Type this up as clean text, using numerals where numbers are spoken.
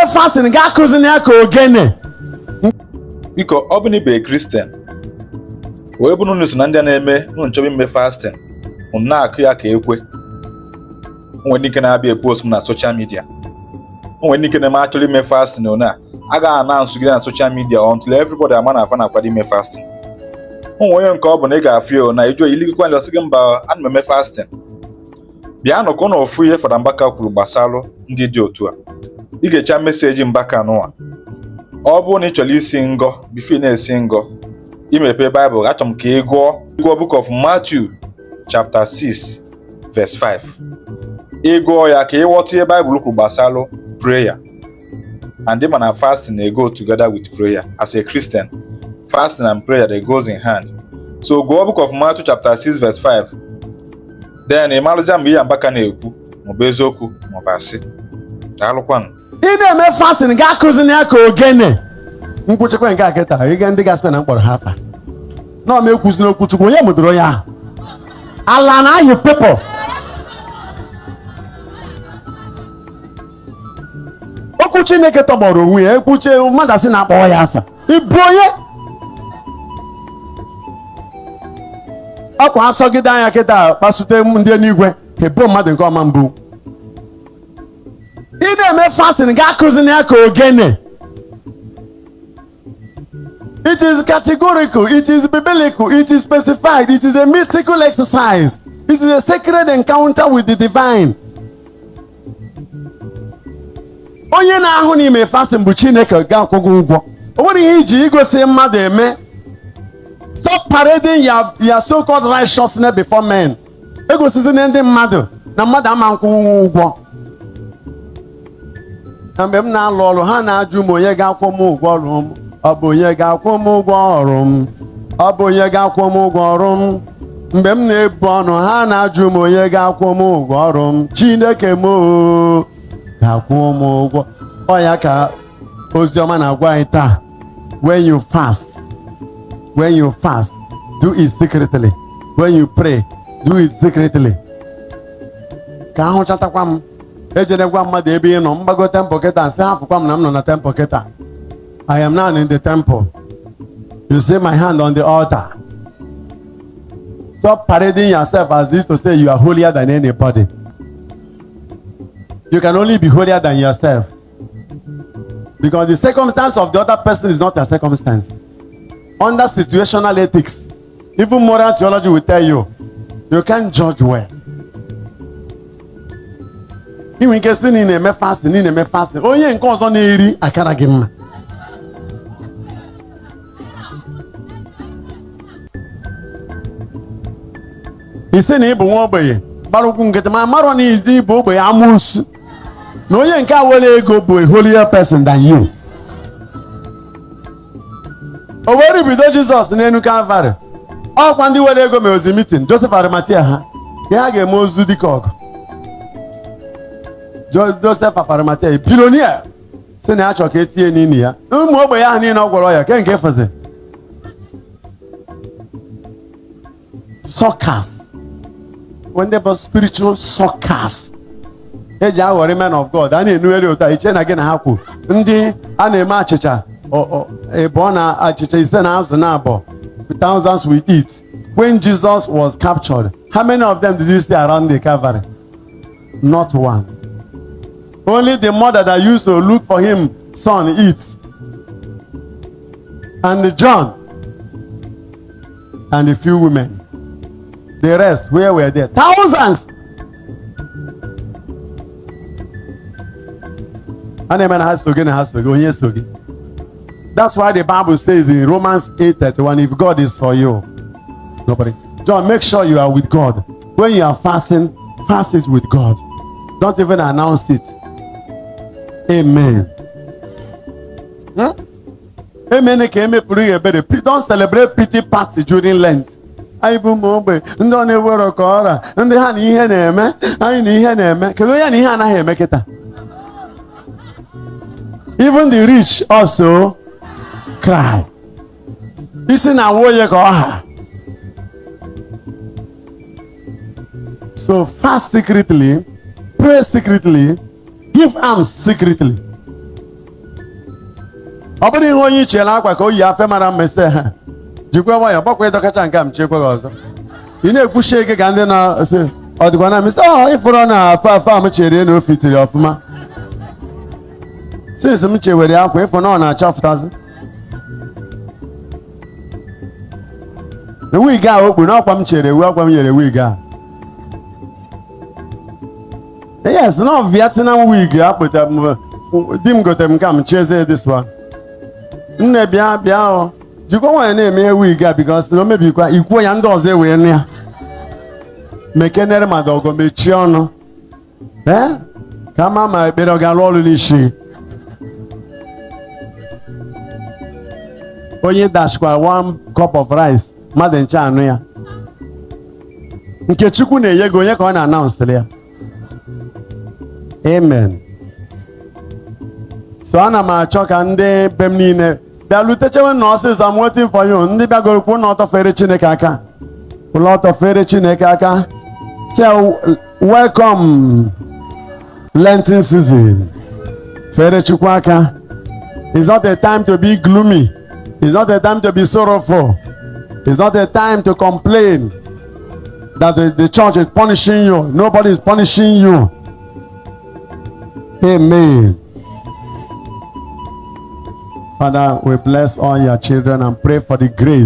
Na-eme fasting ga akụzina ya ka ogene. Biko, ọ bụ na ị bụ Christian wee bụ na unu so na ndị a na-eme unu chọrọ ime fasting, unu na-akụ ya ka ekwe. O nwere ike na-abịa post m na social media. O nwere ike na-eme achọrọ ime fasting one a agaghị announce gị na social media until everybody ama na afa na-akwado ime fasting. O nwere onye nke ọ bụ na ị ga-afụ ya na ịjụ iligikwa ndị ọ sị gị mba, ana m eme fasting. Bịanụ ka ụnụ fụ ihe Fada Mbaka kwuru gbasalụ ndị dị otu a. Ị ga-echa message Mbaka nụwa. Ọ bụrụ na ị chọrọ isi ngọ, before ị na-esi ngọ, imepe Baịbụl, achọrọ m ka ị gụọ Book of Matthew chapter 6 verse 5. Ị gụọ ya ka ị ghọta ihe Baịbụl kwuru gbasalụ prayer. And ịma na fasting na go together with prayer. As a Christian, fasting and prayer, they goes in hand. So gụọ Book of Matthew chapter 6 verse 5. Then ị marụzia mgbe ihe Mbaka na-ekwu maọbụ eziokwu maọbụ asị. Daalụkwanụ. Ị na-eme fasting ga akụzina ya ka ogene. Nkwụchikwa nke a kịta, ịga ndị gasịkwa na mkpọrọ ha afa. Na ọma ekwuzi n'okwu Chukwu, onye mụdoro onye ahụ. Ala na-ayị people. Okwu Chineke tọgbọrọ onwe ya, ekwuche mmadụ asị na-akpọ ya afa. Ị bụ onye? Ọkwa asọgide anya kịta kpasute ndị eluigwe, ebo mmadụ nke ọma mbụ. Ị na-eme fasting ga akụzina ya ka ogene. It is categorical, it is biblical, it is specified, it is a mystical exercise. It is a sacred encounter with the divine. Onye na-ahụ n'ime fasting bụ Chineke ga-akwụ gị ụgwọ. O nwere ihe iji igosi mmadụ eme. Stop parading your so-called righteousness before men. Egosizina ndị mmadụ na mmadụ ama nkwụ ụgwọ. Na mgbe m na-alụ ọrụ, ha na-ajụ m onye ga-akwụ m ụgwọ ọrụ m. Ọ bụ onye ga-akwụ m ụgwọ ọrụ m. Ọ bụ onye ga-akwụ m ụgwọ ọrụ m. Mgbe m na-ebu ọnụ, ha na-ajụ m onye ga-akwụ m ụgwọ ọrụ m. Chineke m o ga-akwụ m ụgwọ. Ọ ya ka ozi ọma na-agwa anyị taa. When you fast, when you fast, do it secretly. When you pray, do it secretly. Ka ahụchatakwa m, ejerekwa mmadụ ebe ị nọ mgbago temple kịta, nsị hafụkwa m na m nọ na temple kịta. I am now in the temple. You see my hand on the altar. Stop parading yourself as if to say you are holier than anybody. You can only be holier than yourself. Because the circumstance of the other person is not your circumstance. Under situational ethics, even moral theology will tell you, you can't judge well. Ị nwere ike sị na ị na-eme fasting, ị na-eme fasting. Onye nke ọzọ na-eri akara gị mma. Ị sị na ị bụ nwa ogbenye gbara ụkwụ nkịtị, ma marọ na ị bụ ogbenye amoosu. Na onye nke a were ego bụ a holier person than you. O were bido Jizọs n'elu Calvary. Ọkwa ndị were ego mere ozi meeting Joseph Arimathea ha ka ha ga-eme ozu dịka ọgụ. Joseph Arimathea, billionaire, sị na ya chọrọ ka etinye n'ili ya. Ụmụ ogbenye ahụ niile ọ gwọrọ ya ke nke fọzi. Suckers. When they bụ spiritual suckers. Eji aghọrị men of God a na-enugheri ụtọ iche na gị na ha kwu ndị a na-eme achịcha ịbụọ na achịcha ise na azụ na abụọ, thousands will eat. When Jesus was captured, how many of them did you see around the Calvary? Not one. Only the mother that used to look for him son eat, and the John and the few women. The rest, where were they? Thousands. A na-eme na ha so gị na ha so gị, onye so gị. That's why the Bible says in Romans 8:31, if God is for you, nobody. John, make sure you are with God. When you are fasting, fast it with God. Don't even announce it. Amen. Amen. Ka emepụrụ ya ebere. Don't celebrate pity party during Lent. Anyị bụ ụmụ ogbenye, ndị ọ na-ewero ka ọra, ndị ha na ihe na-eme, anyị na ihe na-eme. Kedu onye na ihe anaghị eme kịta? Even the rich also cry. Isi na nwa onye ka ọ ha. So fast secretly, pray secretly, give alms secretly. Ọ bụrụ ihe onye ichiela akwa ka o yi afe mara mma, isi ha jikwa nwayọ gbakwa ịdọkacha nke a m chekwa gị ọzọ. Ị na-ekwuchi eke ka ndị na-asị ọ dịkwa na mista ọ ịfụrụ na afa afa m chere na o fitiri ọfụma. Since m chewere akwa, ịfụ na ọ na-achafụtazi wig a okpu na ọkwa m chere ewu akwa m yere wig a. Yes, na Vietnam wig akpụta m, di m gotere m ka m chezie this one. Nne, bịa bịa, o jikwa nwaanyị na-eme ihe wig a, because na o mebikwa ikwuo ya, ndị ọzọ ewee nụ ya mekenere mmadụ ọgọ mechie ọnụ. Ee, ka ama ma ekpere ọ ga-alụ ọrụ n'isi onye dashikwara one cup of rice, mmadụ nche anụ ya. Nke Chukwu na-enye gị, onye ka ọ na-anaụnsịrị ya? Amen. So ana m achọ ka ndị be m niile bịa lutechewe na ọsịsọ. I'm waiting for you. Ndị bịagoro kwụ na ọtọ fere Chineke aka, ụlọ ọtọ fere Chineke aka. Say welcome Lenten season. Fere Chukwu aka. It's not a time to be gloomy. It's not a time to be sorrowful. It's not a time to complain that the church is punishing you. Nobody is punishing you. Amen. Father, we bless all your children and pray for the grace.